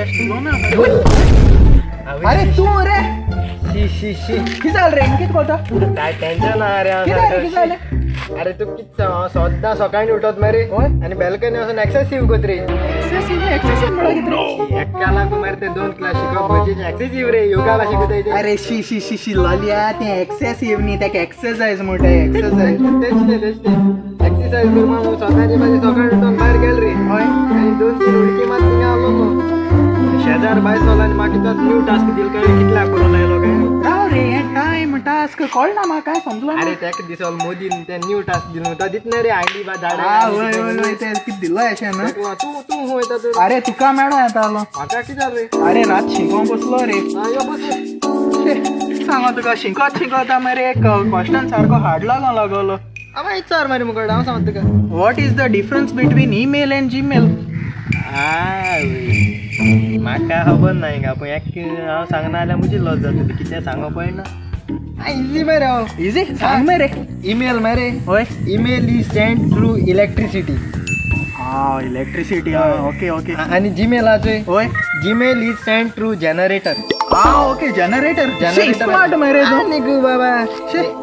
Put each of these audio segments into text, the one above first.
मरे दिलो ना. अरे तूं रे शी शी शी कितें जालें रे, कितें कोता? काय टेन्शन आहा रे. कितें रे, कितें जालें? अरे तूं कितें सांग, हांव सद्दां सकाळीं उठत मरे आनी बॅल्कनी वचून एक्सेसीव कोत रे. एक्सेसीव? एक्सेसीव म्हळ्यार कितें? एका लागून मरे ते 2 क्लास शिकप गरजेचें. एक्सेसीव रे, योगा शिकयता ते. अरे शी शी शी शी ललया, तें एक्सेसीव न्ही, तेका एक्सरसाइज म्हणटा. एक्सरसाइज तेच ते तेच ते एक्सरसाइज करपाक हांव सदांचे म्हाजे सकाळीं उठून भायर गेल रे आनी 2-3 उडकी मात थिंगा आलो मगो. शेजार भायर सरलो आनी म्हाका तो न्यू टास्क दिल काय कितल्या करूं लायलो काय. राव रे, हें टायम टास्क कळना म्हाका, काय समजलो. अरे तेका दिसलो मोदीन ते न्यू टास्क दिलो तो दितना रे आयडी बा झाडां. वय वय वय, ते कितें दिलो अशें ना. तूं तूं खंय वयता तर? अरे तुका मेळो येतालो. म्हाका कितें जालें रे? अरे रात शिकोंक बसलो रे. यो बस. सांगो तुका, शिकत शिकता मरे एक क्वेश्चन सारको हार्ड लागो लागलो. हांव विचार मरे मुखार, हांव सांगता तुका. What is the difference between email and Gmail? म्हाका खबर ना हिंगा, पूण एक हांव सांगना जाल्यार म्हजी लॉस जातली. कितें सांगो पळय ना. इजी मरे हांव. इजी सांग मरे. ईमेल मरे. हय. Email is send through electricity. Ah, electricity. Okay okay. आनी जीमेलाचो? हय. Gmail is send through generator. Ah okay, generator. Smart मरे तूं. आनी गो बाबा,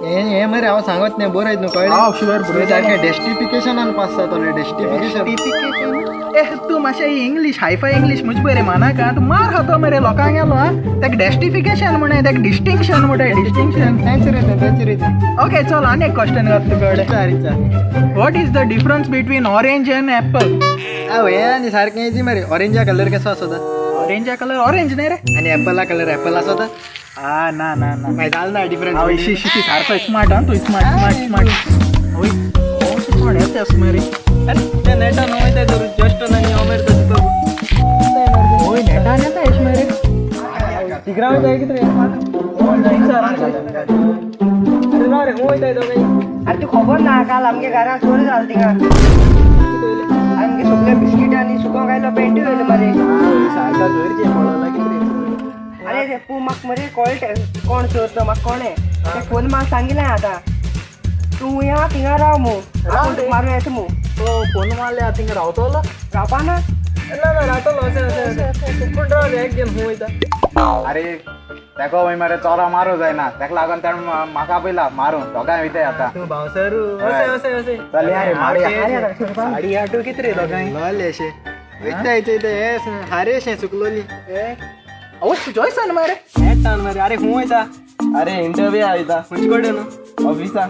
हें मरे हांव सांगत न्ही, बरयत न्हू कळ्ळें. हांव शुअर बरयत. सारकें डेस्टिफिकेशनान पास जातलें. डेस्टिफिकेशन. ए तूं मातशें इंग्लीश हायफाय इंग्लीश म्हजे बरें मानाका, तूं मार खातो मरे लोकांक गेलो. आं, तेका डेस्टिफिकेशन म्हणून तेका डिस्टिंक्शन म्हणटाय, डिस्टिंक्शन. तेंच रे तें, तेंच रे तें. ओके चल, आनी एक क्वेश्चन घात तुका कडेन. विचार विचार. What is the difference between orange and apple? हांव हें आनी सारकें इजी मरे. ऑरेंजा कलर कसो आसता? ऑरेंजा कलर ऑरेंज न्ही रे. आनी एपला कलर एपल आसता? आ ना ना ना, मागीर जालें ना डिफरन्स. हांव शी शी शी, सारको स्मार्ट. आं, तूं स्मार्ट स्मार्ट स्मार्ट. वय स्मार्ट येता मरे. अरे ते नेटान वयता तर जस्ट आनी हांव मरे तशें करूं. वय नेटान येता एश मरे. तिगरा वयता कितें रे? अरे ना रे, खंय वयता तो काय? अरे तूं खबर ना, काल आमगे घरान चोरी जाली थिंगा. आमगे सगळे बिस्कीट आनी सुको खायलो, पेंटूय वयलो मरे. सारका घरचें पळोवला कितें रे? अरे ते पूण म्हाका मरे कळटा कोण चोर तो, म्हाका कोणें ते फोन म्हाका सांगिल्लें. आतां तूं या थिंगा राव मू, आपूण तुका मारूं येता मू. तो फोन मारल्या थिंगा रावतलो? रावपा ना. ना ना, रावतलो अशें अशें अशें. पूण राव रे, एक गेम खंय वयता? अरे तेका वय मरे चोरा मारूं जायना, तेका लागून ताणें म्हाका आपयला मारूं, दोगांय वयताय आतां. तूं बावसर अशें अशें अशें. चल या रे मारुया. 8:30 कितें रे दोगांय? लॉल अशें वयता वयता हें हारे अशें चुकलोली. अवो जॉयसन मरे. नेटान मरे. अरे खंय वयता? अरे इंटरव्यू वयता. खंयचे कडेन न्हू? ऑफिसा.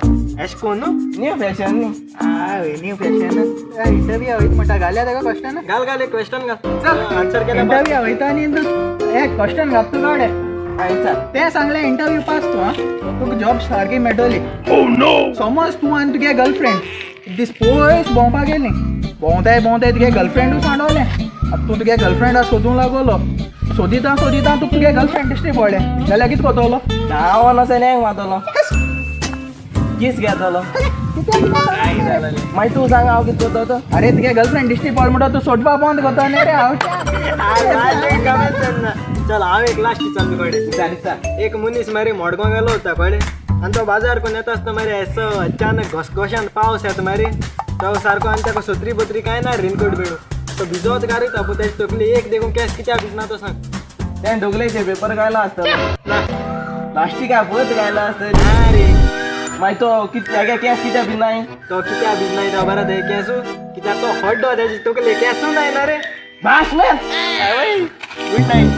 एश कोन न्हू? न्यू फॅशन न्ही. आ न्यू फॅशन. इंटरव्यू वयता म्हणटा, घाल्या तेका क्वेश्चन. घाल घाल एक क्वेश्चन घाल. चल आन्सर केल्यार इंटरव्यू वयता आनी एक क्वेश्चन घात तुका कडेन. तें सांगलें इंटरव्यू पास तूं. आं, तुका जॉब सारकी मेळटली. समज तूं आनी तुगे गर्लफ्रेंड एक दीस पयस भोंवपाक गेलीं. भोंवताय भोंवताय तुगे गर्लफ्रेंडूच सांडवलें. आतां तूं तुगे गर्लफ्रेंडा सोदूंक लागलो. सोदिता सोदिता तुका तुगे गर्लफ्रेंड दिश्टी पडलें जाल्यार कितें करतलो? धांवन वचून एक मारतलो, कीस घेतलो. मागीर तूं सांग हांव कितें करता तो. अरे तुगे गर्लफ्रेंड दिश्टी पड म्हणटा तूं सोदपा बंद करता न्ही रे. हांव चल हांव एक लास्ट विचार तुकडे. एक मनीस मरे मडगांव गेलो होता कळ्ळें, आनी तो बाजार करून येता आसतना मरे असो अचानक घसघश्यान पावस येता मरे. तो सारको आनी ताका सत्री बत्री कांय ना, रेनकोट बिणू. तो भिजोत गारयता, पूण तेजी तकली एक देखून केस कित्याक भिजना तो सांग. तें डोगलेचे पेपर गायला आसतलो, प्लास्टिका पत गायला आसतली. ना रे. मागीर तो कित्याक केस कित्याक भिजनाय? तो कित्याक भिजनाय तो बरो ते केसू कित्याक तो हड्डो तेजी तकली केसू नाय ना रे. बास man. Good night.